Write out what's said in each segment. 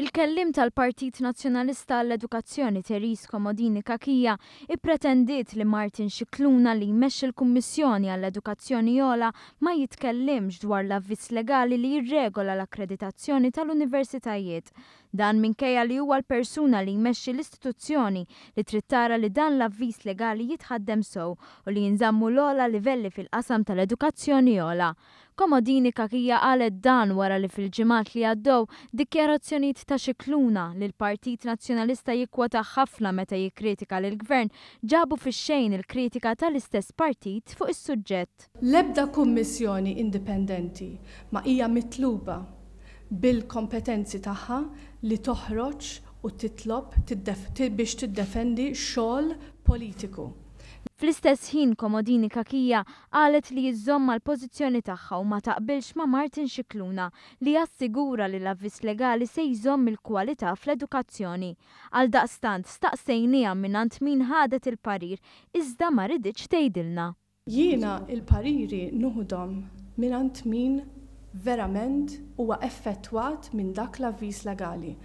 Il-kelliem tal-Partit Nazzjonalista għall-Edukazzjoni Therese Comodini Cachia ippretendiet li Martin Scicluna li jmexxi l-Kummissjoni għall-Edukazzjoni Ogħla ma jitkellimx dwar l-avviż legali li jirregola l-akkreditazzjoni tal-universitajiet. Dan minkejja li huwa l-persuna li jmexxi l-istituzzjoni li trid tara li dan l-avviż legali jitħaddem sew u li jinżammu l-ogħla livelli fil-qasam tal-edukazzjoni ogħla. Comodini Cachia qalet dan wara li fil-ġimgħat li għaddew, dikjarazzjonijiet ta' Scicluna, li l-Partit Nazzjonalista jikkwota ħafna meta jikkritika lill-Gvern, ġabu fix-xejn il-kritika tal-istess partit fuq is-suġġett. L-ebda kummissjoni indipendenti ma hija mitluba bil-kompetenzi tagħha li toħroġ u titlob biex tiddefendi xogħol politiku. Fl-istess ħin Comodini Cachia qalet li żżomm mal-pożizzjoni tagħha u ma taqbilx ma' Martin Scicluna li assigura li l-avviż legali se jżomm il-kwalità fl-edukazzjoni. Għaldaqstant staqsejniha mingħand min ħadet il-parir iżda ma riditx tgħidilna. Jiena il-pariri nieħudhom mingħand min verament huwa effettwat minn dak l-avviż legali.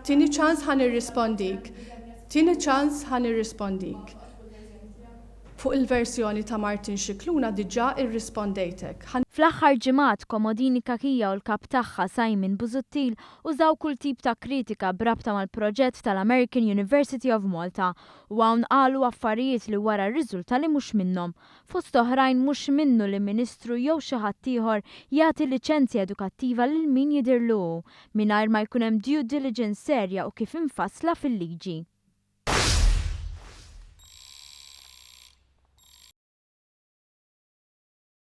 Tini ċans ħa nirrispondik. Tini ċans ħa nirrispondik. Fuq il-versjoni ta' Martin Scicluna diġà irrispondejtek. Fl-aħħar ġimgħat, Comodini Cachia u l-kap tagħha Simon Busuttil użaw kull tip ta' kritika b'rabta mal-proġett tal-American University of Malta u hawn qalu affarijiet li wara rriżulta li mhux minnhom. Fost oħrajn mhux minnu li ministru jew xi ħadd ieħor jagħti liċenzja edukattiva lil min jidhirlu hu, mingħajr ma jkun hemm due diligence serja u kif infassla fil-liġi.